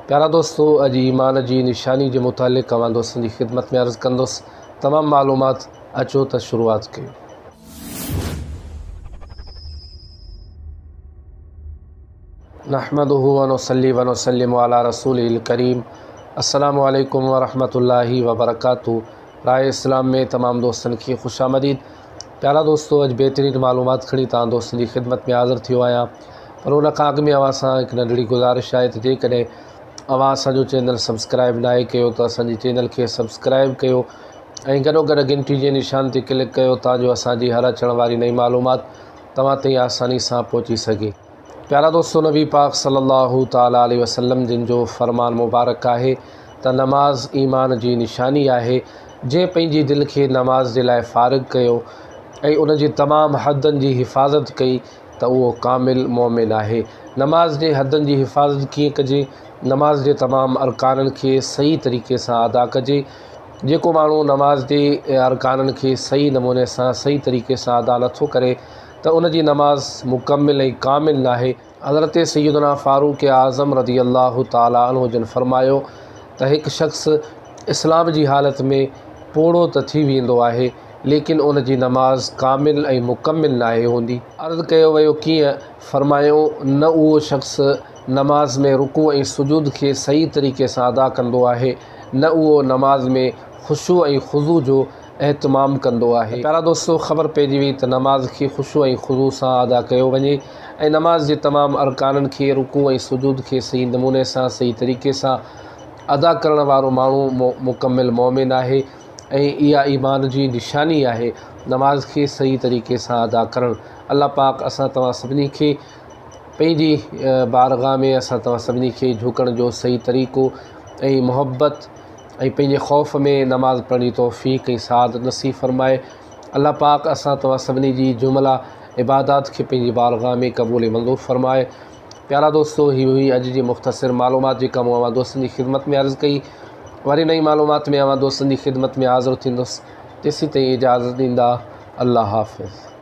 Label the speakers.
Speaker 1: پيارا دوستو اڄ ايمان جي نشاني جي متعلق اوهان دوستن جي خدمت ۾ عرض ڪندس تمام معلومات اچو ته شروعات ڪيون. نحمده ونصلي ونسلم علي رسوله الڪريم السلام عليڪم ورحمة الله وبرڪاته راء اسلام ۾ تمام دوستن کي خوش آمديد. پيارا دوستو اڄ بهترين معلومات کڻي توهان دوستن جي خدمت ۾ حاضر ٿيو آهيان پر ان کان اڳ ۾ اوهان سان هڪ ننڍڙي گذارش آهي ته جيڪڏهن اوهان اسان جو چينل سبسڪرائب ناهي ڪيو ته اسان جي چينل کي سبسڪرائب ڪيو ۽ گڏو گڏ گهنٽي جي نشان تي ڪلڪ ڪيو تان جو اسان جي هر اچڻ واري نئين معلومات توهان تائين آساني سان پهچي سگهي. پيارا دوستو نبي پاڪ صلي الله تعالٰي عليه وسلم جن جو فرمان مبارڪ آهي ته نماز ايمان جي نشاني آهي جنهن پنهنجي دل کي نماز جي لاء فارغ ڪيو ۽ ان جي تمام حدن جي حفاظت ڪئي ته اهو ڪامل مؤمن آهي. نماز جي حدن جي حفاظت ڪيئن ڪجي؟ نماز جي تمام ارڪانن کي صحيح طريقي سان ادا ڪجي. جيڪو ماڻهو نماز جي ارڪانن کي صحيح نموني سان صحيح طريقي سان ادا نٿو ڪري ته ان جي نماز مڪمل ۽ ڪامل ناهي. حضرت سيدنا فاروق اعظم رضي الله تعالٰي عنه جن فرمايو ته هڪ شخص اسلام جي حالت ۾ پوڙهو ته ٿي ويندو آهي ليڪن ان جي نماز ڪامل ۽ مڪمل ناهي هوندي. عرض ڪيو ويو ڪيئن؟ فرمايو نه اهو شخص نماز ۾ رڪوع ۽ سجود کي صحيح طريقي سان ادا ڪندو آهي نه اهو نماز ۾ خشوع ۽ خضوع جو اهتمام ڪندو آهي. پيارا دوستو! خبر پئجي وئي ته نماز کي خشوع ۽ خضوع سان ادا ڪيو وڃي ۽ نماز جي تمام ارڪانن کي رڪوع ۽ سجود کي صحيح نموني سان صحيح طريقي سان ادا ڪرڻ وارو ماڻهو مڪمل مؤمن آهي ۽ اها ايمان جي نشاني آهي نماز کي صحيح طريقي سان ادا ڪرڻ. الله پاڪ اسان توهان سڀني کي پنهنجي بارگاھ ۾ اسان توهان سڀني کي جهڪڻ جو صحيح طريقو ۽ محبت ۽ پنهنجي خوف ۾ نماز پڙهڻ جي توفيق ۽ سعادت نصيب فرمائي. الله پاڪ اسان توهان سڀني جي جمله عبادات کي پنهنجي بارگاھ ۾ قبول ۽ منظور فرمائي. پيارا دوستو هي هئي اڄ جي مختصر معلومات جيڪا مون اوهان دوستن جي خدمت ۾ عرض ڪئي. وري نئين معلومات ۾ اوهان دوستن جي خدمت ۾ حاضر ٿيندس. تيسين تائين اجازت ڏيندا. الله حافظ.